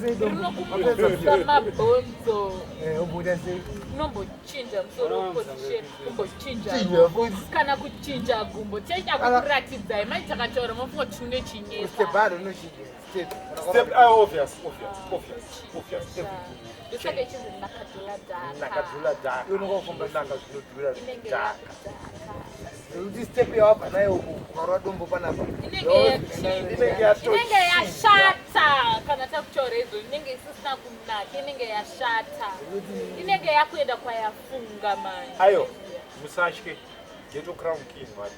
Rinokuburitsa mabhonzo. Unombochinja musoro position, umbochinja kana kuchinja gumbo. Tichaita kukuratidzai manje takataura mofunga kuti tine chinyesa. Step, ah, obvious, obvious, obvious, obvious. Everything. Ndosaka ichinzi nakadhula dhaka. Nakadhula dhaka. Unonga zvinodhura Inenge dhaka. yakudhaka. Kuti step yawabva nayo uku ukarova dombo panapa. Inenge yachinja. Inenge yatochinja. Inenge yashata kana takutaura izvo inenge isisina kunaka inenge yashata. Inenge yakuenda kwayafunga manje. Ayo, musatye. Ghetto Crown King varipo.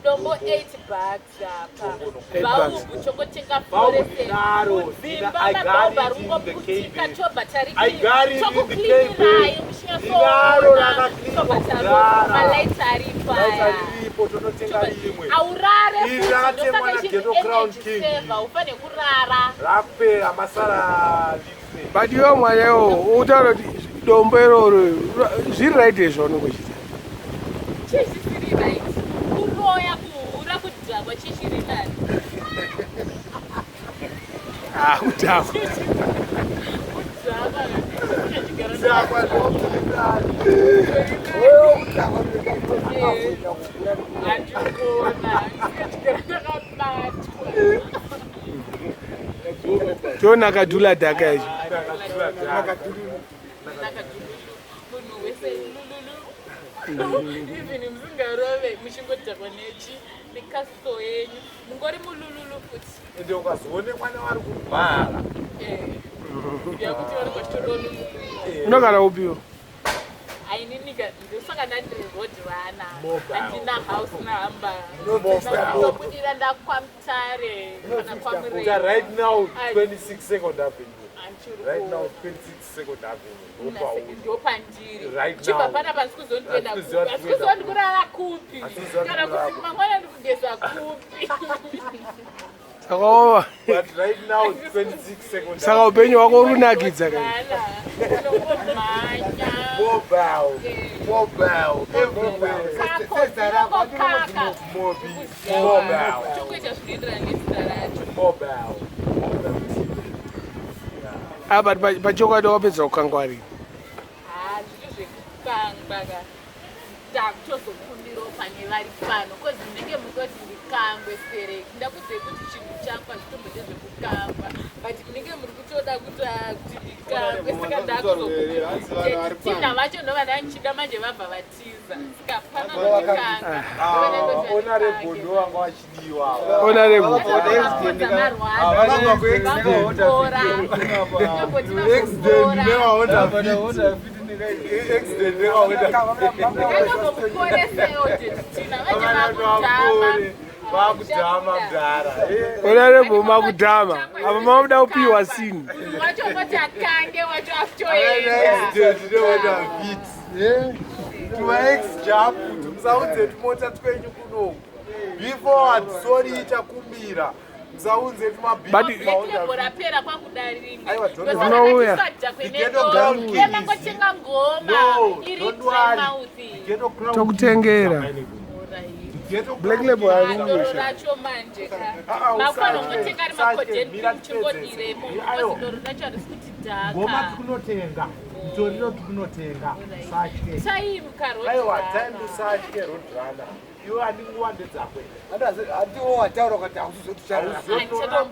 Dombo 8 bucks apa. Eight Bhaubhu chongotenga Bhaubhu fluorescent. ndinaro. Kudzimba I got mabhaubhu it ari in the kungoputika KB. chobva I got it in the chokuklinirai KB. muchinyatsoona Ndinaro rakacleanwa chobva kudhara. malaiti aripo Light aya. riripo tonotenga rimwe. Aurare Iri futi rakatemwa ndosaka na ichinzi Ghetto Crown energy King. saver ufane kurara. Rakupera masara little. But iwe mwana iwo utaura kuti dombo iroro zviri right here zvaunenge uchiita? Chii chisiri right? Kuroya, kuhura, kudhakwa chii chiri nani? Ah, kudhakwa. Kudhakwa chigaro Kudhakwa ndokudhakwa. handikuona chigaro ndakabatwa. Tonakadhula dhaka izvo. Nakadhula dhaka. Nakadhululu munhu wese lululu even musingarove muchingodhakwa nechi nekaso yenyu mungori mulululu futi. Ende ukazoonekwa nevari kurwara. Yakuti vari kwachitodolulu. Unogara upiwo? Aininika ndosaka ndandiri road runner. Mobile. Handina house number. Mobile. Ndinobudira ndakwamutare kana Kuta kwamureva. right now 26 Second Avenue. Handiri Right now kuona. 26 Second Avenue. Ndopauri. Ndopandiri. Right Chibva now. panapa handisi kuzondienda Handisi kuziva kupi. kuti Handisi kuziva kuenda ndikurara kupi. Handisi kuziva Kana ndikurara kuti mangwana ndikugeza kupi. Saka wova- But right now 26 Second saka upenyu hwako uri kunakidza ka. Unongomhanya. Mobile. Mobile. Everywhere. Kako, Mobi. Mobile. Chokuita zvinoenderana nezita racho. Mobile. Ah, but pachokwadi wakapedza kukangwa rini? Ha, zviri zvekukangwa ka. Ndakutozokumbirawo pane vari pano kozi munenge mukoti ndikangwe stereki. Ndakudzei kuti chinhu changu hazvitombode zvekukangwa but munenge muri kutoda kuti ah, kuti ndikangwe saka ndakuzokutina vacho ndovada ndichida manje vabva vatiza saka pana ndikanga. Honorable ndo vanga vachidiwa. Honorable. Accident nevaHonda Fit. Accident nevaHonda Fit. Vakudhama mudhara. Honorable makudhama. Apa makuda kupiwa sini. Wacho ngoti akange wacho akutoenda. Accident neHonda Fit. Tumaex japu musaunze tumota twenyu kunoku. Be forward, sorry itakumbira. Musaunze Black rapera kwakudaringa. Aiwa, don't Unouya. Mangotenga ngoma iri dry mouth. Tokutengera. Black Label Doro haringusha. racho manje ka. Ah, ah, Makwana usatye, ungotenga ri usatye, makodeni mira muchingodiremo. Aiwa. Doro racho harisi kuti Ngoma dhaka. tikunotenga. Mutoriro tikunotenga. Usatye. Time Aiwa, karoti. time usatye road runner. Iwe handi nguva ndedzako. Handiwo wataura kuti hausizoti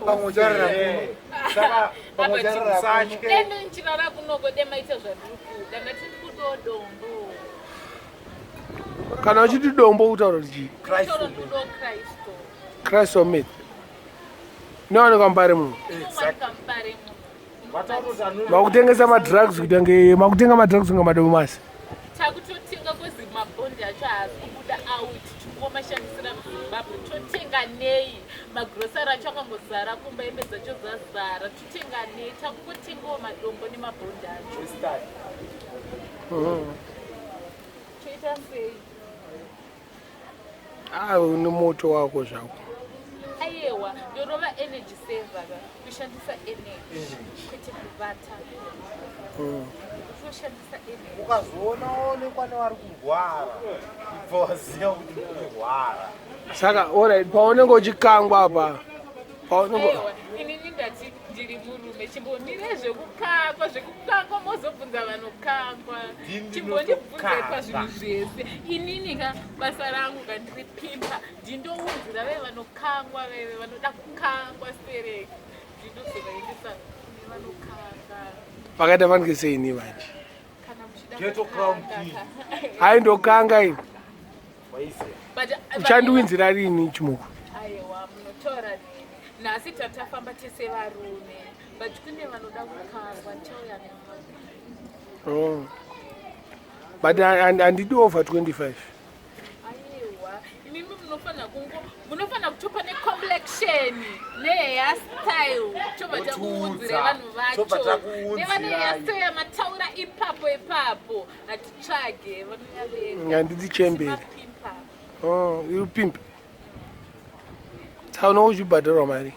Pamwe ucharara Eh, Saka Pamwe ucharara usatye. Deno nchirara kunoko demaita zvandiri kuda ndati ndikudawo dombo. Kana uchiti dombo kutaura kuti chii? Toro ndikudawo Kristu. Christ Ometh. Inowanikwa mubare muno. Inowanika mubare muno. Makutengesa madrugs kuita nge makutenga madrugs kunge madomasi. Takutotenga kozi mabhondi acho haasi kubuda out chingomashandisira muZimbabwe totenga nei magrosari acho akangozara kumba hembe dzacho dzazara totenga nei takungotengawo madombo nemabhondi acho toita sei? Ah, une moto wako zvako. Ayewa, ndorova energy saver ka kushandisa energy kwete kuvata kutoshandisa energy. Ukazoona waonekwa nevari kurwara, ibva waziva kuti uri kurwara. Saka alright, paunenge uchikangwa apa. Paunenge Ayewa, inini ndati Ndiri murume, chimbomire zvekukangwa, zvekukangwa mozobvunza vanokangwa. Ndini Chimbondibvunzai ndinotokangwa. pazvinhu zvese. Inini ka basa rangu ka ndiri pimpa, ndindounzira veve vanokangwa, veve vanoda kukangwa stereki. Ndinozovaendesa kune vanokanga. Vakaita fanike seini manje. Kana muchida Ghetto Crown kukanga King. ka. Hai ndokanga ini. Waiziya. But Uchandiwinzira rini chimuko? Aiwa, munotaura neni. Nhasi tatafamba tese varume, but kune vanoda kukangwa, ndichauya navo. Oh. But handidi over 25. Aiwa, imimi munofanira kungo munofanira kutopa necomplexion nehairstyle, tobva takuunzirai vanhu Tobva vacho takuunzirai. nevane hairstyle yamataura ipapo ipapo. Hatitsvage vanouya vega. Handidi chembere. Timapimpa. Oh, iri pimp. Saka unenge uchibhadharwa mari.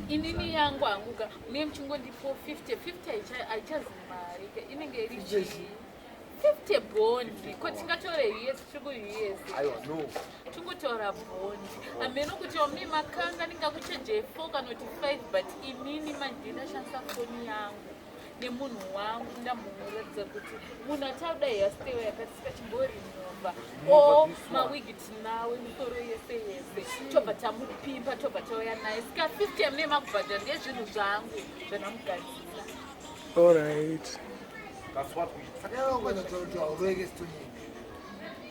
Inini yangu hanguka mune muchingondipo 50 50 haichazi mari ka, inenge iri chii 50 bhondi ko tingatore US, tiri kuUS. Aiwa, no. Tingotaura bhondi hameno kuti wamune makanga ndingakuchejei 4 kana kuti 5, but inini manje ndashandisa foni yangu nemunhu wangu, ndamuratidza kuti munhu atauda hairstyle yakati, chimborimova o mawigi tinawe, misoro yese yese, tobva tamupimpa, tobva tauya naye. Sika 50 yamune makubhadhara ndezvinhu zvangu zvandamugadzira. All right. That's what we Saka iwe ukanyatsotaura kuti haureke sitonyeni.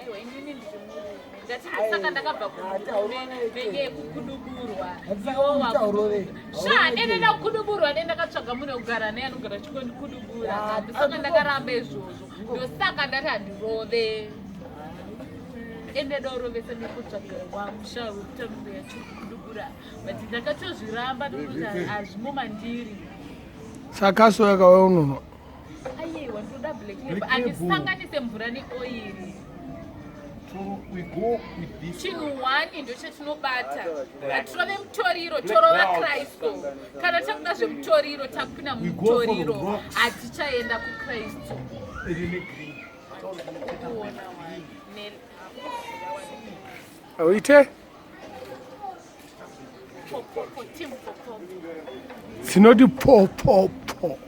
Aiwa, inini ndiri murume, ndati saka ndakabva kumurume nenyaya yekukuduburwa. Hatisaka kuti haurove. Sha, dende kukuduburwa, dende ndakatsvaga munhu wekugara naye anogara chingondikudubura. Ndosaka ndakaramba izvozvo, ndosaka ndati handirove. Ende daurovese nekutsvaga wangu sha wekutambira chikudubura, but ndakatozviramba ndokuti hazvimo mandiri. Saka so yakauya unonwa. Aiwa, ndoda black label. Black label. Handisanganise mvura neoiri. So we go with this. Chinhu one ndochatinobata, hatirove mutoriro, torova Kristu. Kana takuda zvemutoriro, takupinda We go for the mumutoriro, rocks. hatichaenda kuKristu. Iri green. Kuona wani Auite? nepopopo team popopo. Dzinoti po po po.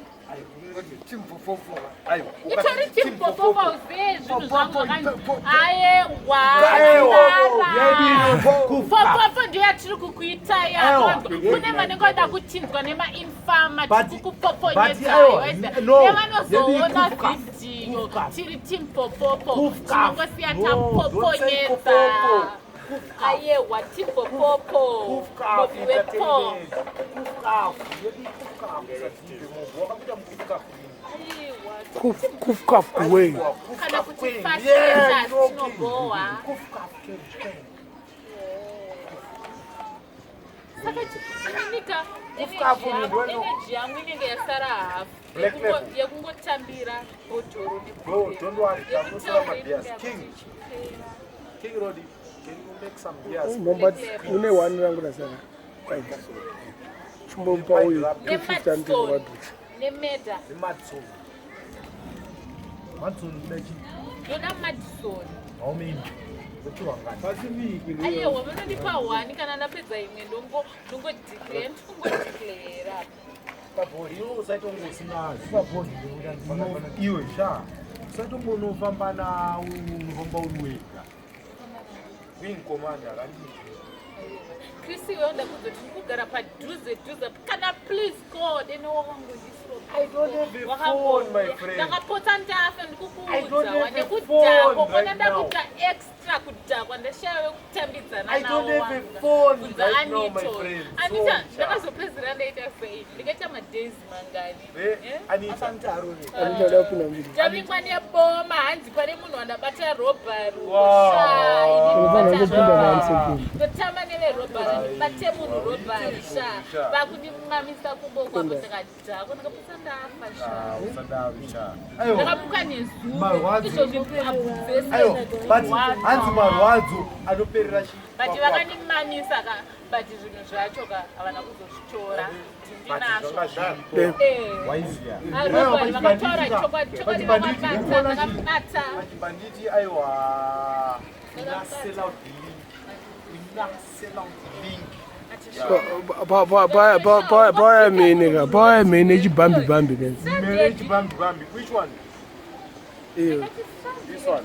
Timfofofo. Aiwa. Itori team popopo, uzive zvinhu zvangu Aiwa. ayewa. Popopo ndiyo yatiri kukuitai. Aiwa. Apa kune vanenge vada kuchinzwa nemainfama. But Tiri aiwa, no, nevanozoona yedu ikufuka. vhidhiyo. Kufuka. Tiri team popopo. Kufuka. Tinongosiya No, don't say tapoponyedza. popopo. Kufuka. Ayewa, team popopo. Kufuka. Bobi wepo. Kufuka. Yedu kufuka. Munhu wakakuita mukufuka. Ayewa. Kuf kaf kuwei. Kana kuti fashion tinobohwa. Kufuka. Saka ininika Kufuka munhu energy yangu inenge yasara hafu Black label. yekungotambira bhodhoro. No, don't worry. Takutora mabeers. King. King Roddy, can you make some beers? Momba une one rangu rasara. Right. Chimbomupa uyu 250 Nemadson. wadrix. Nemeda. Madson. Madson kuda chii? Ndoda Madison. How many? Vopiwa ngani? Aiwa, vanondipa one kana ndapedza imwe, ndongodeclare, ndikungodeclare. Pabhori iwe usaitonge usina pabhori iwe sha, usaitonge unofamba nawo, unofamba uri wega. Wing commander akandii. Chris, iwewo ndakuzoti ndikugara padhuze dhuze kana please God ene wakangondisiro. I don't have a phone, my friend. Ndakapotsa ndafa. I don't Ndikukuudza have a nekudhakwa phone kona right ndakuita extra kudhakwa, ndashaya wekutambidzana. I don't have a phone Bvunza right now, my Anito. friend. Anita, Phone, sha. ndakazopedzera ndaita sei? Ndikaita madays mangani? Eh, Eh? Anita. Asanti harove. Andichada kupinda muzviri. Ndavingwa neboma, hanzi pane munhu wandabata robbery. Wow. Unofanira kungopinda one second. Ndotamba neverobbery, ndibate munhu robbery sha, vakundimamisa kuboko apo, ndakadhakwa, ndakapotsa ndafa sha. Ah, usadaro sha. Aiwa. Ndakamuka nezuro. Marwadzo. Izvozvi abvubvese. Aiwa, but hanzi marwadzo anoperera chi. But vakandimamisa ka, but zvinhu zvacho ka havana kuzozvitora. But Ndinazvo. zvanga zviripo. Eh. Waiziya. Arobbery vakataura chokwadi, chokwadi vakabata, ndakabata. Banditi, aiwa. We not sell out the link. We not sell out the link. Paya mene ka, paya mene chibambi bambi ka. Mene chibambi bambi. Which one? Iyo. This one.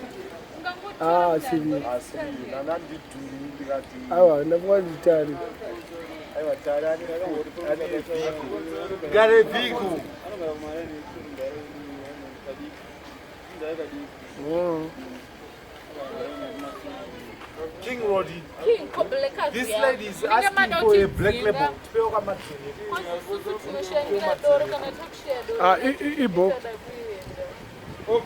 Ah, siri. Ah, siri. Nana ndidhuri ndikati. Awa, ndakuwa nditari. Aiwa tari ane ane vhiku. Gare vhiku. Oh. King Roddy. King Kobeleka This ziya. lady is Munenge asking mada for a black kutidzinga. label. Tipewo kamatini. Isusu tinoshandira doro kana takusheya doro. Ah, ibo. Tisada kuenda. Oh,